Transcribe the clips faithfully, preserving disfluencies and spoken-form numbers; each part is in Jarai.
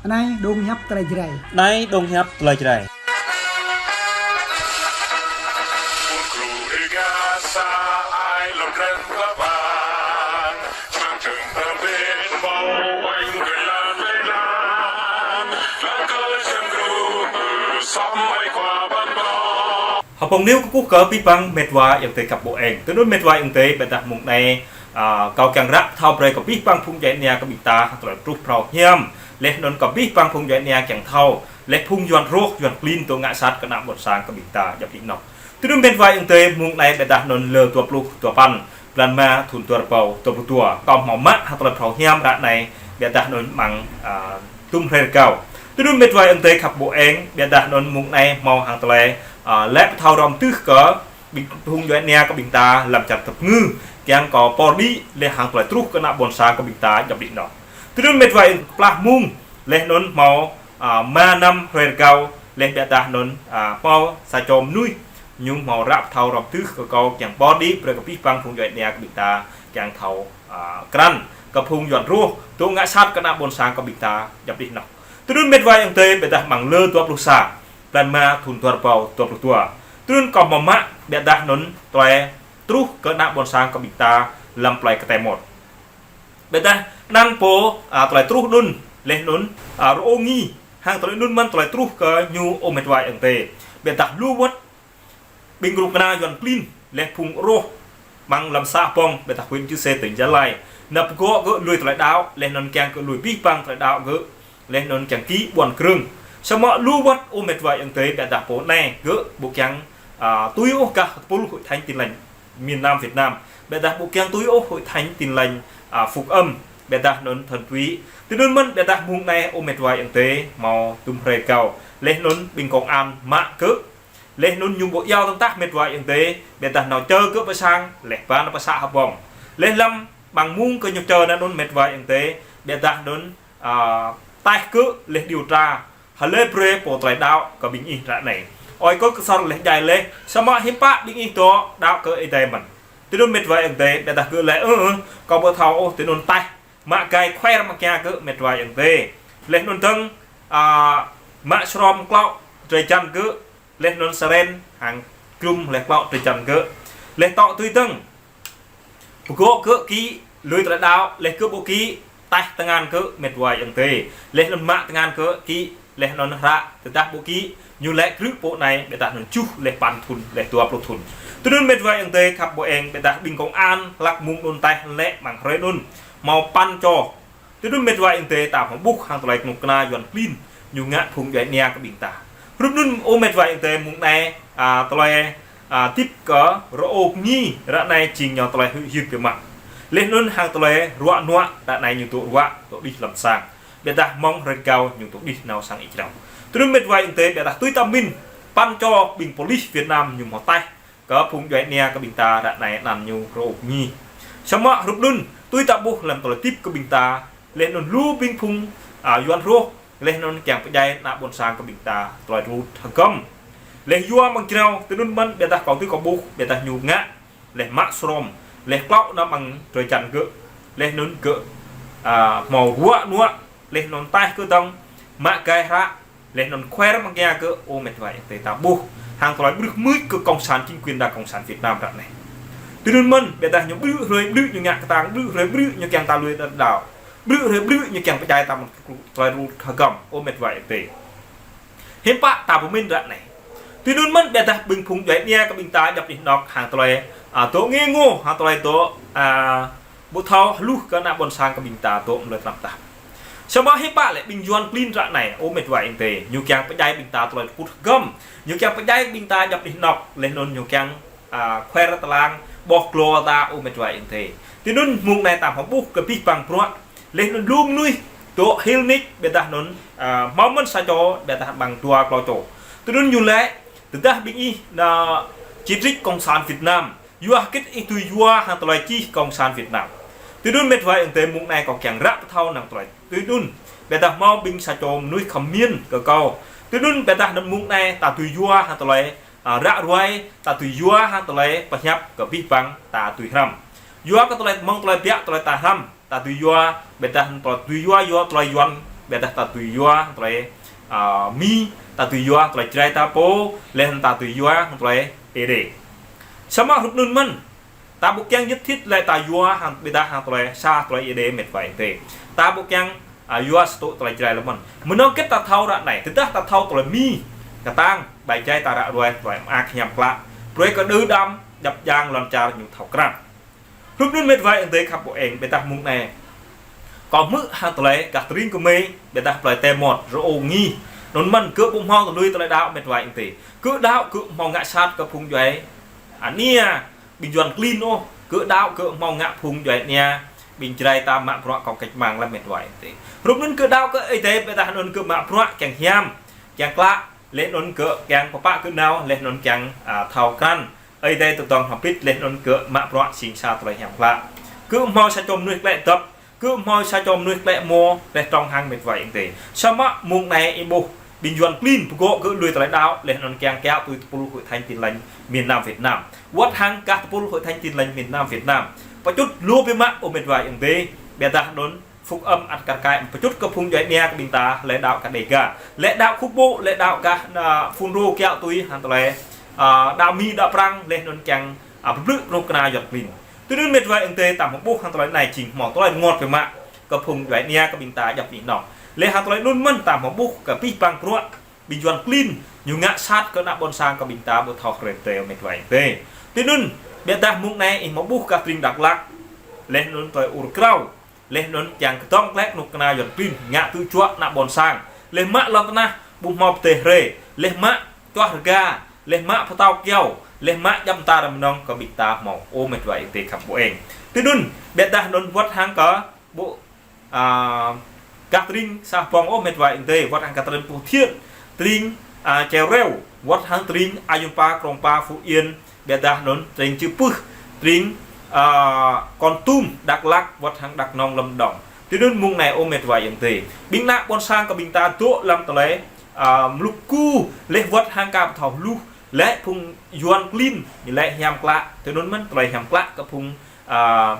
Anai dong hiăp tơlơi Jrai. Anai dong hiăp tơlơi Jrai. Hơpong niu kơkuh kơ abih bang met wa ayŏng adơi khăp ƀô eng. Tui anŭn met wa ayŏng adơi, ƀiădah mông anai, a, kâo kiăng ră thâo brơi kơ abih bang phung djuai ania kơ ƀing ta, tơlơi truh phrâo hiam. Laih anŭn kơ abih bang phung djuai ania kiăng thâo. Laih phung Yuan rŏh, Yuan klin dŏ ngă sat kơ ană ƀôn sang kơ ƀing ta djŏp anih anŏ. Tui anŭn met wa ayŏng adơi, mông anai ƀiădah anŭn lơ dua pluh dua păn, blan rơma thun dua rơbâo dua pluh dua. Kâo hmâo mă hăng tơlơi phrâo hiam ră anai, ƀiădah anŭn mơ̆ng, a, tum hrơi rơgao. Tui anŭn met wa ayŏng adơi khăp ƀô eng, ƀiădah anŭn mông anai hmâo hăng tơlơi, a, lĕ pơthâo hrŏm tưh kơ ƀing phung djuai ania kơ ƀing ta lăm čar tơpơngư, kiăng kơ pơđĭ laih hăng tơlơi truh kơ ană ƀôn sang kơ ƀing ta djŏp anih anŏ. Tui anŭn met wa ayŏng adơi kơplah mông, laih anŭn hmâo, a, rơma năm hrơi rơgao, laih ƀiădah anŭn, a, hmâo sa čô mơnuih, ñu hmâo ră pơthâo hrŏm tưh kơ kâo kiăng pơđĭ brơi kơ abih bang phung djuai ania kơ ƀing ta kiăng thâo, a, krăn kơ phung Yuan rŏh dŏ ngă sat kơ ană ƀôn sang kơ ƀing ta djŏp anih anŏ. Tui anŭn met wa ayŏng adơi, ƀiădah mơ̆ng lơ dua pluh sa, blan rơma thun dua rơbâo dua pluh dua. Tui anŭn kâo hmâo mă, ƀiădah anŭn tơlơi truh kơ ană ƀôn sang kơ ƀing ta lăm plơi Kơtai Mot. Ƀiădah anăn pô, a, tơlơi truh anŭn, laih anŭn, a, rơô ngĭ, hăng tơlơi anŭn mơ̆n tơlơi truh kơ ñu ơ met wa ayŏng adơi. Ƀiădah lu wơ̆t ƀing kơnuk kơna Yuan klin, laih phung rŏh, mơ̆ng lăm să Hbông, ƀiădah huyện Chư Sê tỉnh Gia Lai. Ană pơgŏ gơ̆ lui tơlơi đaŏ, laih anŭn kiăng gơ̆ lui abih bang tơlơi đaŏ gơ̆, laih anŭn kiăng kĭ ƀuăn krơ̆ng. Samơ̆ lu wơ̆t ơ met wa ayŏng adơi, ƀiădah pô anai gơ̆ ƀu kiăng, a, tui ôh gah tơpul Hội Thánh Tin Lành miền Nam Việt Nam. Ƀiădah ƀu kiăng tui ôh Hội Thánh Tin Lành, a, Phúc Âm, ƀiădah anŭn thuần túy. Tui anŭn mơ̆n ƀiădah mông anai ơ met wa ayŏng adơi hmâo tum hrơi rơgao. Laih anŭn ƀing công an mă gơ̆. Laih anŭn ñu ƀu iâu tơ̆ng tah met wa ayŏng adơi, ƀiădah nao čơ gơ̆ pơ sang, laih ba nao pơ să Hbông. Laih lăm ƀăng mông kơ ñu čơ anŭn met wa ayŏng adơi, ƀiădah anŭn, a, taih gơ̆ laih điều tra, hlơi brơi pô tơlơi đaŏ kơ ƀing ih ră anai. Ơi kơ kơsor laih djai laih, samơ̆ hiư̆m pă ƀing ih dŏ đaŏ kơ Ơi Adai mơ̆n. Tui anŭn met wa ayŏng adơi, ƀiădah gơ̆ laĭ, ơ, ơ, kâo ƀu thâo ôh, tui anŭn taih, mă gai khuer mơ̆ng kiăng gơ̆ met wa ayŏng adơi. Laih anŭn dơ̆ng, a, mă srom klŏ drơi jăn gơ̆, laih anŭn saren hăng glŭm laih klŏ drơi jăn gơ̆. Laih tŏ tui dơ̆ng pơgŏ gơ̆ kĭ lui tơlơi đaŏ, laih gơ̆ ƀu kĭ, taih tơngan gơ̆ met wa ayŏng adơi. Laih anŭn mă tơngan gơ̆ kĭ, laih anŭn hră, tơdah ƀu kĭ, ñu laĭ krư̆ pô anai, ƀiădah anŭn juh laih păn thun, laih dua pluh thun. Tui anŭn met wa ayŏng adơi khăp ƀô eng, ƀiădah ƀing công an, hlăk mông anŭn taih laih mơ̆ng hrơi anŭn, hmâo păn čô. Tui anŭn met wa ayŏng adơi ta hmâo ƀuh hăng tơlơi kơnuk kơna Yuan klin, ñu ngă phung djuai ania kơ ƀing ta. Hrup anŭn ơ met wa ayŏng adơi mông anai, a, tơlơi, a, tip kơ rơô ngĭ ră anai jing ñu tơlơi hư̆ hyưt biă mă. Laih anŭn hăng tơlơi ruă nuă ră anai ñu dŏ ruă, dŏ đih lăm sang. Ƀiădah mơ̆ng hrơi rơgao ñu dŏ đih nao sang ih jrao. Tui anŭn met wa ayŏng adơi ƀiădah tui ta min, păn čô ƀing polis Việt Nam ñu hmâo taih kơ phung djuai ania kơ ƀing ta ră anai anăn ñu rơô ngĭ. Samơ̆ hrup anŭn, tui ta ƀuh lăm tơlơi tip kơ ƀing ta, laih anŭn lu ƀing phung, a, Yuan rŏh, laih anŭn kiăng pơdjai ană ƀôn sang kơ ƀing ta, tơlơi rut hơgŏm. Laih yua mơ̆ng jrao, tui anŭn mơ̆n, ƀiădah kâo tui kâo ƀuh, ƀiădah ñu ngă, laih mă srom, laih klŏ anŭn mơ̆ng drơi jăn gơ̆, laih anŭn gơ̆, a, hmâo ruă nuă, laih anŭn taih gơ̆ dơ̆ng, mă gai hră, laih anŭn khuer mơ̆ng kiăng gơ̆, ơ met wa ayŏng adơi ta ƀuh. Hăng tơlơi brư̆ mưč kơ cộng sản chính quyền đảng cộng sản Việt Nam ră anai. Tui anŭn mơ̆n, ƀiădah ñu brư̆ hrơi brư̆ ñu ngă kơtang, brư̆ hrơi brư̆ ñu kiăng ta lui tơlơi đaŏ. Brư̆ hrơi brư̆ ñu kiăng pơdjai ta mơ̆ng tơlơi rut hơgŏm, ơ met wa ayŏng adơi. Hiư̆m pă ta pơmin ră anai. Tui anŭn mơ̆n ƀiădah ƀing phung djuai ania kơ ƀing ta djŏp anih anŏ hăng tơlơi, a, dŏ ngê ngô, hăng tơlơi dŏ, a, ƀu thâo hluh kơ ană ƀôn sang kơ ƀing ta dŏ mơlơi tơnap tap. Samơ̆ hiư̆m pă lĕ ƀing Yuan klin ră anai, ơ met wa ayŏng adơi, ñu kiăng pơdjai ƀing ta tơlơi rơkut hơgŏm, ñu kiăng pơdjai ƀing ta djŏp anih anŏ, laih anŭn ñu kiăng, a, khuer tơlang, ƀôh glô ta, ơ met wa ayŏng adơi. Tui anŭn mông anai ta hmâo ƀuh kơ abih bang bruă, laih anŭn lu mơnuih dŏ hil nik, ƀiădah anŭn, a, hmâo mơ̆n sa čô, ƀiădah ƀăng dua klâo čô. Tui anŭn ñu laĭ, tơdah ƀing ih nao čih trích cộng sản Việt Nam, yua hơget ih dưi yua hăng tơlơi čih cộng sản Việt Nam. Tui anŭn met wa ayŏng adơi mông anai kâo kiăng ră pơthâo năng tơlơi. Tui anŭn, ƀiădah hmâo ƀing sa čô mơnuih khăm miên kơ kâo. Tui anŭn ƀiădah anŭn mông anai ta dưi yua hăng tơlơi, a, ră ruai, ta dưi yua hăng tơlơi pơhiăp kơ abih bang ta dưi hrăm. Yua kơ tơlơi mơ̆ng tơlơi biă tơlơi ta hrăm, ta dưi yua, ƀiădah tơlơi dưi yua, yua tơlơi Yuan Biă dah ta tui yua hăng tơlơi, a, Mi, ta tui yua hăng tơlơi Jrai ta pô, laih anŭn ta tui yua hăng tơlơi Êđê. Samơ̆ hrup anŭn mơ̆n, ta ƀu kiăng yơh thit lĕ ta yua hăng biă dah hăng tơlơi sa tơlơi Êđê met wa ayŏng adơi. Ta ƀu kiăng, a, yua sa tŭ tơlơi Jrai lơ̆m mơ̆n. Mơnơ̆ng kĕt ta thâo ră anai, tơdah ta thâo tơlơi Mi, kơtang, ƀai jai ta ră ruai, tơlơi mơak hiam klă. Brơi kơ đơ đam, djăp jang lŏn čar ñu thâo krăn. Hrup anŭn met wa ayŏng adơi khăp ƀu eng, biă dah mơ̆ng anai. Kâo hmư̆ hăng tơlơi gah tơring kơmơi, biă dah plơi Tơmŏt, Rơ-ô Nghi. Anŭn mơ̆n gơ̆ ƀu hmâo tơlơi tơlơi đaŏ met wa ayŏng adơi. Gơ̆ đaŏ gơ̆ hmâo ngă sat kơ phung djuai, a, ania, ƀing Yuan klin ôh, gơ̆ đaŏ gơ̆ hmâo ngă phung djuai ania, ƀing Jrai ta mă bruă kâo kĕč mang lăm met wa ayŏng adơi. Hrup anŭn gơ̆ đaŏ kơ Ơi Adai, biă dah anŭn gơ̆ mă bruă kiăng hiam, kiăng klă, laih anŭn gơ̆ kiăng pơpă gơ̆ nao, laih anŭn kiăng, a, thâo krăn. Ơi Adai tơdŏng hơbĭt laih anŭn gơ̆ mă bruă sing sa tơlơi hiam klă. Gơ̆ hmâo sa čô mơnuih klĕ dŏp, gơ̆ hmâo sa čô mơnuih klĕ mô, laih trong hăng met wa ayŏng adơi. Samơ̆ mơ̆ng anai ih ƀuh, ƀing Yuan klin pơgŏ gơ̆ lui tơlơi đaŏ, laih anŭn kiăng kiaŏ tui tơpul Hội Thánh Tin Lành miền Nam Việt Nam. Wơ̆t hăng gah tơpul Hội Thánh Tin Lành miền Nam Việt Nam. Pơčut lu biă mă ơ met wa ayŏng adơi, biă dah anŭn Phúc Âm ăt kar kaĭ pơčut kơ phung djuai ania kơ ƀing ta, lĕ đaŏ gah Đêga. Lĕ đaŏ khŭp ƀô̆, lĕ đaŏ gah, a, phun rô kiaŏ tui hăng tơlơi, a, đaŏ Mi đaŏ Prăng, laih anŭn kiăng, a, pơblư̆ kơnuk kơna Yuan klin. Tui anŭn met wa ayŏng adơi ta hmâo ƀuh hăng tơlơi anai jing hmâo tơlơi rơngot biă mă kơ phung djuai ania kơ ƀing ta djăp anih anŏ. Laih hăng tơlơi anŭn mơ̆n ta hmâo ƀuh kơ abih bang bruă ƀing Yuan klin ñu ngă sat kơ ană ƀôn sang kơ ƀing ta ƀu thâo hrĕp tơi met wa ayŏng adơi. Tui anŭn, biă dah mơ̆ng anai ih hmâo ƀuh gah tơring Dak Lak, laih anŭn tơlơi ur krao, laih anŭn kiăng kơdŏng klĕ kơnuk kơna Yuan klin ngă tŭ juă ană ƀôn sang. Laih mă lŏn tơnah ƀu hmâo pơdơi hrơi, laih mă čuah rơga, laih mă pơtao kyâo, laih mă djăm ta rơmơnơ̆ng kơ ƀing ta hmâo ơ met wa ayŏng adơi khăp ƀu eng. Tui anŭn, biă dah anŭn wơ̆t hăng kơ ƀô̆, a, gah tơring Sa Pong ơ met wa ayŏng adơi, wơ̆t hăng gah tơring Pô Thiêng, tơring, a, Čeo Reo, wơ̆t hăng tơring Ayun Pa, Krông Pa, Phú Yên, biă dah anŭn tơring Čư̆ Pưh, tơring, a, Kon Tum, Dak Lak, wơ̆t hăng Dak Nông, Lâm Đồng. Tui anŭn mơ̆ng anai ơ met wa ayŏng adơi. Ƀing ană ƀôn sang kơ ƀing ta dŏ lăm tơlơi, a, mlŭk ku, laih wơ̆t hăng ka ƀu thâo hluh, lĕ phung Yuan klin, lĕ hiam klă, tui anŭn mơ̆n tơlơi hiam klă kơ phung a,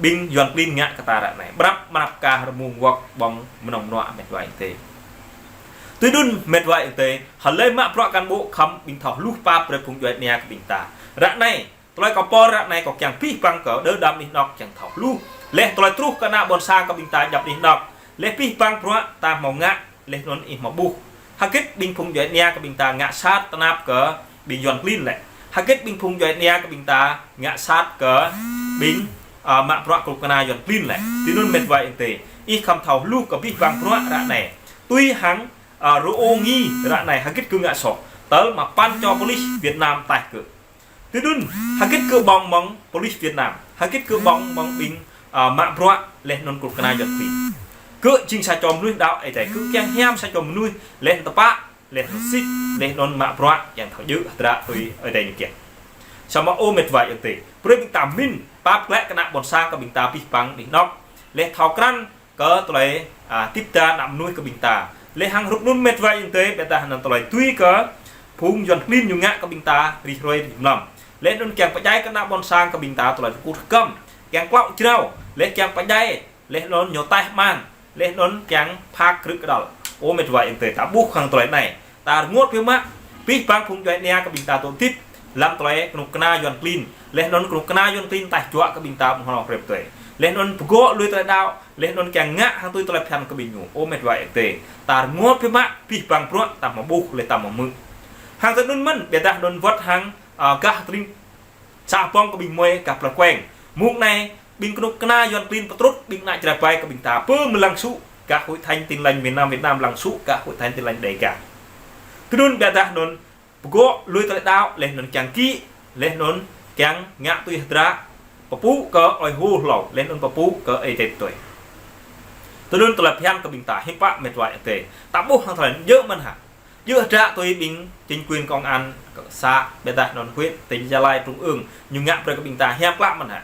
ƀing Yuan klin ngă kơ ta ră anai. Brăp mơnăp kah rơmung wŏk ƀơ̆ng mơnơ̆ng mơnuă met wa ayŏng adơi. Tui anŭn met wa ayŏng adơi, hlơi mă bruă kăn ƀô̆ khŏm ƀing thâo hluh pap brơi phung djuai ania kơ ƀing ta. Ră anai, tơlơi kâo pơr ră anai kâo kiăng abih bang kơ đơ đam anih anŏ kiăng thâo hluh. Laih tơlơi truh kơ ană ƀôn sang kơ ƀing ta djăp anih anŏ. Laih abih bang bruă ta hmâo ngă laih anŭn ih hmâo ƀuh. Hơgĕt ƀing phung djuai ania kơ ƀing ta ngă sat tơnap kơ ƀing Yuan klin lĕ. Hơgĕt ƀing phung djuai ania kơ ƀing ta ngă sat kơ ƀing, a, mă bruă kơnuk kơna Yuan klin lĕ. Tui anŭn met wa ayŏng adơi. Ih khŏm thâo hluh kơ abih bang bruă ră anai. Tui hăng, a, Rơ-ô Nghi ră anai hơgĕt gơ̆ ngă soh. Tơl mă păn čô pôlis Việt Nam taih gơ̆. Tui anŭn, hơgĕt gơ̆ ƀơ̆ng mơ̆ng pôlis Việt Nam, hơgĕt gơ̆ ƀơ̆ng mơ̆ng ƀing, a, mă bruă laih anŭn kơnuk kơna Yuan klin. Gơ̆ jing sa čô mơnuih đaŏ Ơi Adai, gơ̆ kiăng hiam sa čô mơnuih laih tơpă, laih sĭt, laih anŭn mă bruă kiăng thâo djơ̆ hơdră tui Ơi Adai ñu kiăng. Samơ̆ ơ met wa ayŏng adơi, brơi ƀing ta pơmĭn, pap klĕ kơ ană ƀôn sang kơ ƀing ta abih bang anih anŏ, laih thâo krăn, kơ tơlơi, a, tĭp ta ană mơnuih kơ ƀing ta. Laih hăng hrup anŭn met wa ayŏng adơi, biă dah anŭn tơlơi tui kơ phung Yuan klin ñu ngă kơ ƀing ta rĭm hrơi rĭm mlam. Laih anŭn kiăng pơdjai kơ ană ƀôn sang kơ ƀing ta tơlơi rơkut rơkăm. Kiăng klâo jrao, laih kiăng pơdjai, laih anŭn ñu taih mang, laih anŭn kiăng phak krư̆ kơdăl. Ơ met wa ayŏng adơi, ta ƀuh hăng tơlơi anai. Ta rơngot biă mă, abih bang phung djuai ania kơ ƀing ta dŏ hơdip lăm tơlơi kơnuk kơna Yuan klin. Laih anŭn kơnuk kơna Yuan klin taih juă kơ ƀing ta ƀu hmâo hrĕp tơi. Laih anŭn pơgŏ lui tơlơi đaŏ, laih anŭn kiăng ngă hăng tui tơlơi phiăn kơ ƀing ñu. Ơ met wa ayŏng adơi. Ta rơngot biă mă, abih bang bruă ta hmâo ƀuh, laih ta hmâo hmư̆. Hăng tui anŭn mơ̆n, biă dah anŭn wơ̆t hăng, a, gah tơring Sa Pong kơ ƀing mơi gah plơi Kueng. Mơ̆ng anai, ƀing kơnuk kơna Yuan klin pơtrŭt ƀing ană Jrai ƀai kơ ƀing ta pơmơlăng sŭ gah Hội Thánh Tin Lành miền Nam Việt Nam lăng sŭ gah Hội Thánh Tin Lành Đêga. Tui anŭn biă dah anŭn pơgŏ lui tơlơi đaŏ, laih anŭn kiăng kĭ, laih anŭn kiăng ngă tui hơdră, pơpŭ kơ ơi hô hlâo, laih anŭn pơpŭ kơ Ơi Adai tui. Tui anŭn tơlơi phiăn kơ ƀing ta, hiư̆m pă met wa ayŏng adơi. Ta ƀuh hăng tơlơi djơ̆ mơ̆n hă. Djơ̆ hơdră tui ƀing chính quyền công an, xã, biă dah anŭn huyện, tỉnh Gia Lai, trung ương, ñu ngă brơi kơ ƀing ta hiam klă mơ̆n hă.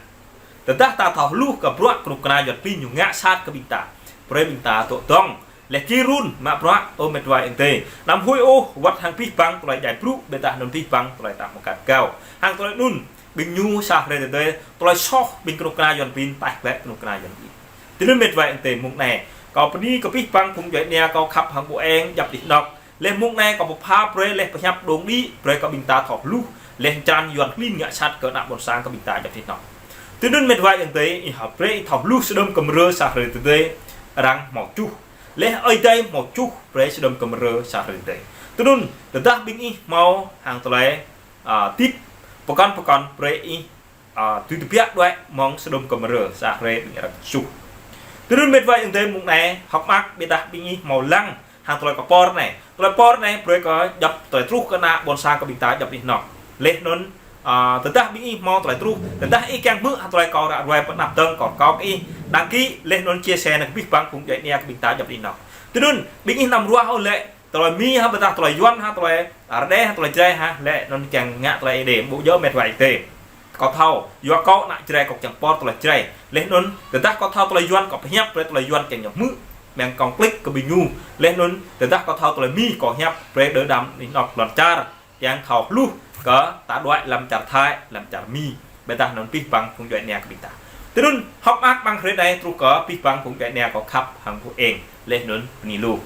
Tơdah ta thâo hluh kơ bruă kơnuk kơna Yuan klin ñu ngă sat kơ ƀing ta. Brơi ƀing ta dŏ dŏng, laih kir run mă bruă ơ met wa ayŏng adơi. Anăm huĭ ôh, wơ̆t hăng abih bang tơlơi djai brŭ, biă dah anŭn abih bang tơlơi ta hmâo găt gao. Hăng tơlơi anŭn, ƀing ñu sa hrơi tơdơi, tơlơi soh ƀing kơnuk kơna Yuan klin, taih klĕ kơnuk kơna Yuan klin. Tui anŭn met wa ayŏng adơi mơ̆ng anai, Kâo bơni kơ abih bang phung djuai ania kâo khăp hăng ƀu eng djăp anih anŏk. Laih mông anai kâo pơpha brơi laih pơhiăp dŏng đĭ brơi kơ ƀing ta thâo hluh. Laih čran Yuan klin ngă sat kơ ană ƀôn sang kơ ƀing ta djăp anih anŏk. Tui anŭn met wa ayŏng adơi, ih hă brơi ih thâo hluh Sôđôm Gômôrrah sa hrơi tơdơi arăng hmâo čuh. Laih Ơi Adai hmâo čuh brơi Sôđôm Gômôrrah sa hrơi tơdơi. Tui anŭn, tơdah ƀing ih hmâo hăng tơlơi, a, tip, pơkŏn pơkŏn brơi ih, a, tui tơbiă đuaĭ mơ̆ng Sôđôm Gômôrrah sa hrơi ƀing arăng čuh. Tui anŭn met wa ayŏng adơi, mông anai hơ̆k mơak ƀiădah ƀing ih hmâo lăng hăng tơlơi kơ por anai. Tơlơi por anai brơi kơ djăp tơlơi truh kơ ană ƀôn sang kơ ƀing ta djăp anih anŏk. Laih anŭn, a, tơdah ƀing ih hmâo tơlơi truh, tơdah ih kiăng hmư̆ hăng tơlơi kâo ră ruai pơanăp dơ̆ng kâo rơkâo kơ ih đăng ký laih anŭn chia sẻ nao kơ abih bang phung djuai ania kơ ƀing ta djăp anih anŏk. Tui anŭn, ƀing ih anăm ruah ôh lĕ tơlơi Mi hă ƀiădah tơlơi Yuan hă tơlơi Rơđê hă tơlơi Jrai hă, laih anŭn kiăng ngă tơlơi Ơi Adai ƀu djơ̆ met wa ayŏng adơi. Kâo thâo, yua kâo ană Jrai kâo kiăng por tơlơi Jrai. Laih anŭn, tơdah kâo thâo tơlơi Yuan kâo pơhiăp brơi tơlơi Yuan kiăng ñu hmư̆, mơ̆ng kông klik kơ ƀing ñu. Laih anŭn, tơdah kâo thâo tơlơi Mi kâo hiăp brơi đơ đam anih anŏk lŏn čar kiăng thâo hluh kơ ta đuaĭ lăm čar Thai, lăm čar Mi. Ƀiădah anŭn abih bang phung djuai ania kơ ƀing ta. Tui anŭn, hơ̆k mơak amăng hrơi anai truh kơ abih bang phung djuai ania kâo khăp hăng ƀu eng. Laih anŭn bơni lu.